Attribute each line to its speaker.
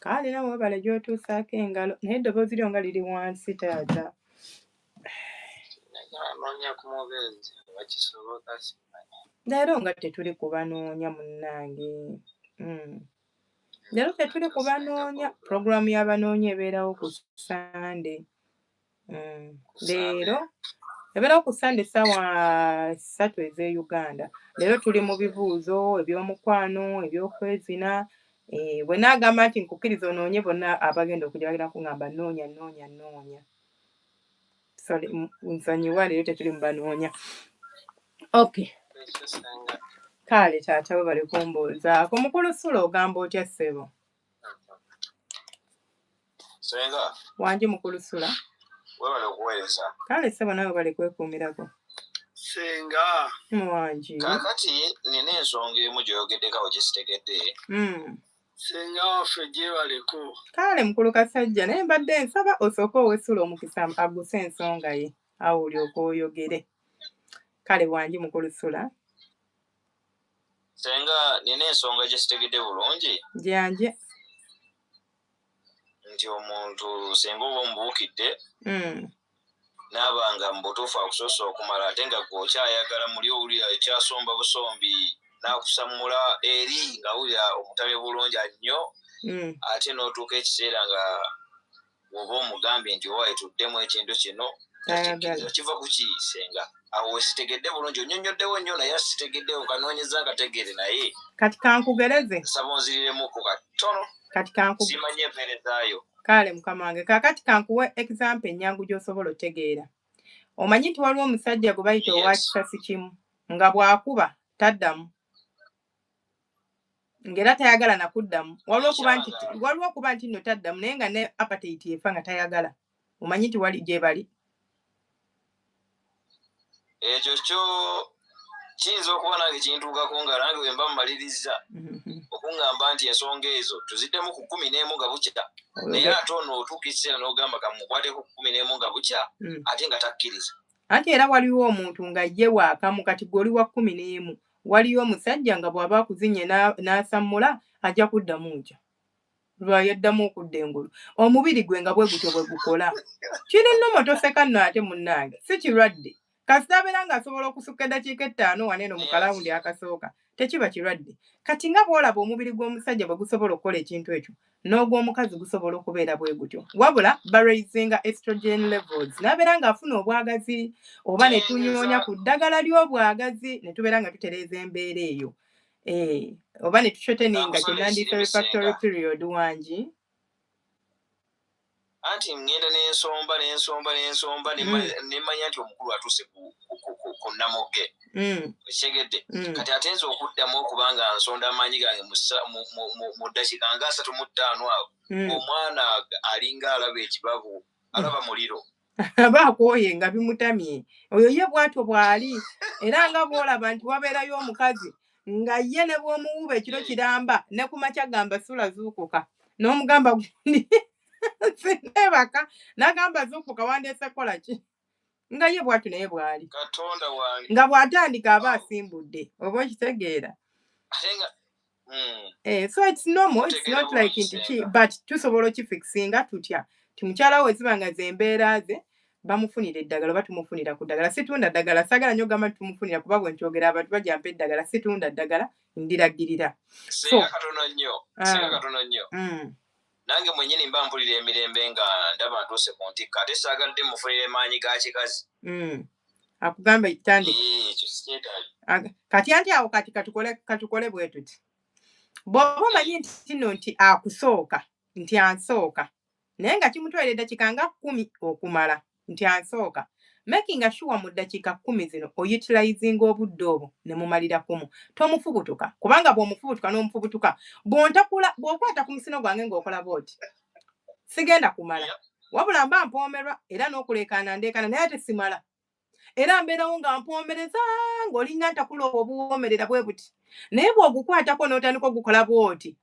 Speaker 1: Kale nawe webale gy'otuusaako engalo, naye eddoboozi lyo nga liri wansi, taata.
Speaker 2: Noonya ku mubeezi oba kisoboka, simanyi.
Speaker 1: Leero nga tetuli kubanoonya, munnange. Leero tetuli kubanoonya. Puroguramu y'abanoonya ebeerawo ku Sande. Leero ebeerawo ku Sande ssaawa 3 ez'e Uganda. Leero tuli mu bibuuzo eby'omukwano, ebyokwezina. Bwe naagamba nti nkukkiriza onoonye, bonna abagenda okujja bagenda kuŋŋamba noonya, noonya, noonya. Sorry, nsonyiwa, leero tetuli mu banoonya. Okay.
Speaker 2: Ekyo, senga.
Speaker 1: Kale taata, we bali kumbuuzaako. Mukulu Sula, ogamba otya, ssebo?
Speaker 3: Senga.
Speaker 1: Wangi, mukulu Sula.
Speaker 3: Webale okuweereza.
Speaker 1: Kale ssebo, nawe bali kwekuumirako.
Speaker 4: Senga.
Speaker 1: Wangi.
Speaker 3: Kaakati nina ensonga emu gy'oyogeddeko awo gyesitegedde.
Speaker 4: Senga waffe, gyebaleko.
Speaker 1: Kale mukulu Kasajja, naye mbadde nsaba osooke owesula omukisa aguse ensonga ye, awo olyoke oyogere. Kale wangi, mukulu Sula.
Speaker 3: Senga, nina ensonga gyesitegedde bulungi.
Speaker 1: Gyanje.
Speaker 3: Nti omuntu senga oba omubuukidde naaba nga mu butuufu akusoose okumala, ate nga gwe okyayagala muli, owulira ekyasomba busombi n'akusammula eri ng'awulira omutamye bulungi nnyo, ate n'otuuka ekiseera nga oba omugambye nti owaye tuddemu ekintu kino,
Speaker 1: tayagala.
Speaker 3: Takikkiriza. Kiva ku ki, senga? Awo wesitegedde bulungi, onyonnyoddewo nnyo naye sitegeddewo, kanoonyeza nkategeere naye.
Speaker 1: Kati kankugereze.
Speaker 3: Nsaba onziriremuku katono.
Speaker 1: Kati kanku
Speaker 3: Simanyi empeerezaayo.
Speaker 1: Kale mukama wange, kaakati kankuwe example ennyangu gy'osobola otegeera. Omanyi nti waliwo omusajja gwe bayita owa kisasi kimu, nga bw'akuba taddamu, ng'era tayagala nakuddamu. Waliwo okuba nti nno taddamu, naye nga ne appetite efa, nga tayagala. Omanyi nti wali gye bali?
Speaker 3: Ekyo kyo kiyinza okuba nange kintuukako, nga nange bwe mba mmaliriza okuŋŋamba nti ensonga ezo tuziddemu ku 11 nga bukya, naye ate ono otuuka ekiseera n'ogamba kamukwateko ku 11 nga bukya, ate nga takkiriza.
Speaker 1: Anti era waliwo omuntu nga ye waakamu. Kati gwe oli wa 11, waliyo omusajja nga bw'aba akuzinye n'asammula ajja kuddamu nkya, lwayaddamu okudda engulu. Omubiri gwe nga bwe gutyo bwe gukola. Kiri nnomo, toseka nno ate munnange, si kirwadde. Kasita abeera ng'asobola okusukka eddakiika 5 wano eno mu kalawundi akasooka, tekiba kirwadde. Kati nga bw'olaba omubiri gw'omusajja bwe gusobola okukola ekintu ekyo, n'ogw'omukazi gusobola okubeera bwe gutyo, wabula baraisinga estrogen levels n'abeera ng'afuna obwagazi, oba ne tunyoonya ku ddagala ly'obwagazi ne tubeera nga tutereeza embeera eyo, oba ne tushorteninga
Speaker 3: Kansole
Speaker 1: kyenandiyise
Speaker 3: ekirimu,
Speaker 1: refractory
Speaker 3: senga.
Speaker 1: period. Wangi.
Speaker 3: Anti ŋŋenda n'ensomba, n'ensomba, n'ensomba, nemmanya nti omukulu atuuse ku namugge. Okitegedde? Kati ate nze okuddamu okuba nga nsonda amaanyi gange mu ddakiika nga 35 awo, omwana alinga alaba ekibabu, alaba muliro.
Speaker 1: Aba akooye nga bimutamye. Oyo ye bw'atyo bw'ali. Era nga bw'olaba nti wabeerayo omukazi nga ye ne bw'omuwuba ekiro kiramba, ne ku makya gamba sula zuukuka, n'omugamba gundi sineebaka, n'agamba zuukuka, wandeese kukola ki? Nga ye bw'atyo naye bw'ali.
Speaker 3: Katonda wange!
Speaker 1: Nga bw'atandika aba asimbudde, oba okitegeera?
Speaker 3: Ate nga
Speaker 1: So it's normal, it's
Speaker 3: Ntegeera
Speaker 1: not like
Speaker 3: bulungi,
Speaker 1: nti ki,
Speaker 3: senga.
Speaker 1: but tusobola okifixinga tutya? Ti mukyala we ziba nga zembeera ze, bamufunira eddagala oba tumufunira ku ddagala. Situunda ddagala, saagala nnyo ogamba nti tumufunira, kuba bwe nkyogera abantu bajja mpa eddagala. Situunda ddagala, ndiragirira. So
Speaker 3: Senga, katono nnyo, senga, katono nnyo. Nange mwennyini mba mpulira emirembe nga ndaba ntuuse ku ntikko, ate saagadde mufunire maanyi ga kikazi.
Speaker 1: Akugamba tandika.
Speaker 3: Eh, ekyo sikyetaaga.
Speaker 1: Kati anti awo kati katukole bwe tuti. Bw'oba omanyi nti kino nti akusooka, nti ansooka, naye nga kimutwalira eddakiika nga 10 okumala, nti ansooka, making sure mu ddakiika 10 zino outilizinga obudde obwo ne mumalira kumu. Tomufubutuka, kubanga bw'omufubutuka n'omufubutuka, bw'ontakula, bw'okwata ku musino gwange ng'okola bw'oti, sigenda kumala. Wabula mba mpoomerwa era n'okuleekaana ndeekaana, naye ate simala. Era mbeerawo nga mpoomereza ng'olinga ntakula obwo obuwoomerera bwe buti. Naye bw'ogukwatako n'otandika ogukola bw'oti,